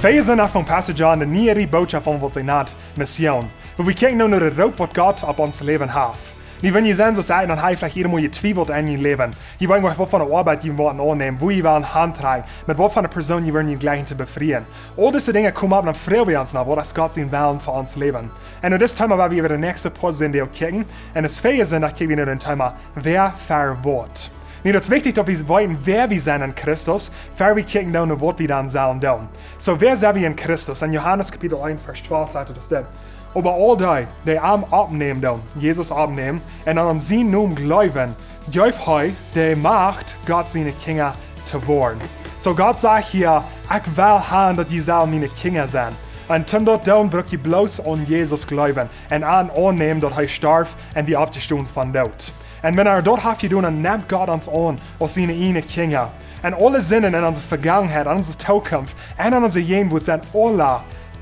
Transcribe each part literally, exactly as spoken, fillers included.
Wie sent von Pastor John de niee Bootschoft von waut see nant Mission. Wua wie kjikjen nu no de Roop waut Gott opp ons Läwen haft. Nu wan jie sent soo aus ekj, dan hab jie veleicht irjentwua jetwiewelt en jun Läwen. Jie weeten nich waut fa eene Oabeit jie wellen aunnämen, wua jie wellen hantrakjen, met waut fa eene Persoon jie wellen jun jlikjen to befrieen. Aul dise Dinja komen opp, dan froag wie ons no, waut es Gott sien Wellen fa ons Läwen? Un en dit Thema woa wie äwa de näakjste poa Sindach kjikjen. Un es väaje Sindach kjikj wie no daut Thema, wäa fa waut. Nu, daut es wichtich daut wie weeten wäa wie sent en Christus, ea wie kjikjen doonen waut wie dan sellen doonen. Soo, wäa sent wie en Christus? En Johanes Kapitel eent, Varsch twalf sajcht et dit. Oba aul dee, dee am oppnämen doonen, Jesus oppnämen, un aun sien Nomen jleewen, jeft hee de Macht, Gott siene Kjinja to woaren. Soo Gott sajcht hia, ekj well han daut jie sellen miene Kjinja sennen. Un toom daut doonen, bruck jie bloos aun Jesus jleewen un am aunnämen daut hee storf un wia oppjestonen vom Doot. Un wan wie daut haben jedonen, dan nemt Gott ons aun aus siene ieejne Kjinja. Un aule Sinden en onse Vegangenheit, en onse Zukunft un en onse Jäajenwoat sent aule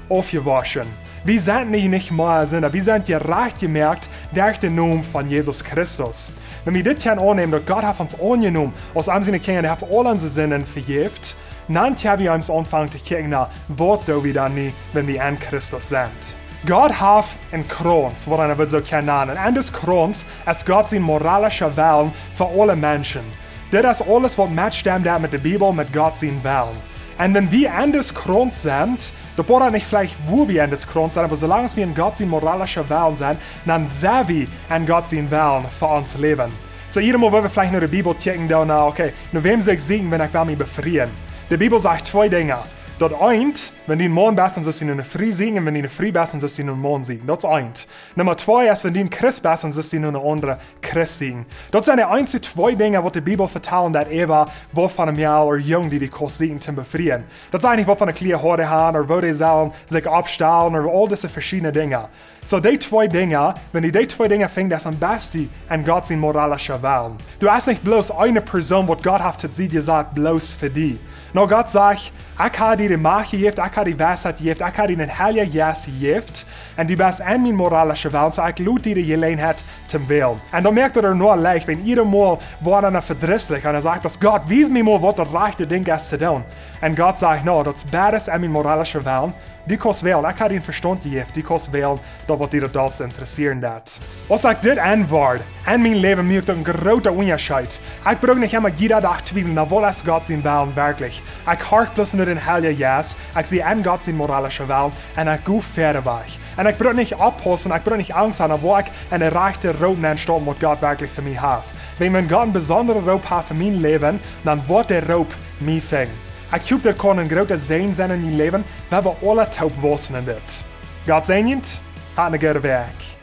aufjewoschen. Wie sent nich, nich mea Sinda, wie sent jerajcht jemoakt derch dän Nomen von Jesus Christus. Wan wie dit kjennen aunnämen, daut Gott haft ons aunjenomen aus am siene Kjinja, dee haft aul onse Sinden vejäft, dan kjenn wie ons aunfangen to kjikjen no, waut doo wie dan nu, wan wie en Christus sent. Gott haft een Krauns, waut eena wudd soo kjennen nanen. Un dis Krauns es Gott sien moralischa Wellen fa aule Menschen. Dit es aules waut metstemt met de Bibel, met Gott sien Wellen. Un wan wie en dis Krauns sent, daut bediet nich veleicht wua wie en dis Krauns sent, oba soo lang aus wie en Gott sien moralischa Wellen sent, dan sent wie en Gott sien Wellen fa ons Läwen. Soo, irjentwua woa wie veleicht no de Bibel kjikjen, dan, na, okay, no wäm saul ekj sieekjen, wan ekj well mie befrieen? De Bibel sajcht twee Dinja. Daut eent, wan du een Maun best, dan saust du no eene Fru sieekjen, un wan du eene Fru best, dan saust du no een Maun sieekjen. Daut es eent. Numma twee es, wan du een Christ best, dan saust du no een aundren Christ sieekjen. Daut sent de eensje twee Dinja waut de Bibel vetalen deit äwa waut fa een Mejal ooda Jung dee du kaust sieekjen toom befrieen. Daut sajcht nich waut fa eene Kjleeda dee haben, ooda woo dee sellen sikj oppstalen, ooda aul dise veschiedne Dinja. Soo, dee twee Dinja, wan du dee twee Dinja finjst, dan best du en Gott sien moralischa Wellen. Daut es nich bloos eene Persoon waut Gott haft to sied jesat, bloos fa die. No, Gott sajcht, ekj hab die de Macht jejäft, ekj hab die Weisheit jejäft, ekj hab die dän Heiljen Jeist jejäft, un du best en mienen moralischen Wellen, soo ekj lot die de Jeläajenheit toom wälen. Un dan moakt et noch leicht, wan irjentwua woat eena vedrisslich, un hee sajcht, daut Gott, wies mie mol waut daut rajchte Dinkj es to doonen. Un Gott sajcht, no, daut es beides en mienen moralischen Wellen. Du kaust wälen, ekj hab die een Vestaunt jejäft, du kaust wälen, daut waut die daut dollste interessieren deit. Aus ekj dit enwort, en mien Läwen moakt daut een groota Unjascheet. Ekj bruck nich emma jieda Dach twiewlen, na, waut es Gott sien Wellen werkjlich? Ekj horch bloos no dän Heiljen Jeist, ekj sie en Gott sien moralischen Wellen, un ekj go wieda wajch. Un ekj bruck nich oppaussen, ekj bruck nich Angst haben, oba ekj en dän rajchten Roop nenn stoppen, waut Gott werkjlich fa mie haft. Wan, wan Gott een besondren Roop haft fa mien Läwen, dan woat dee Roop mie finjen. Ekj hop, daut kaun een groota Säajen sennen en dien Läwen, wan wie aule toop wausen en dit. Gott säajent, hat eene goode Wäakj.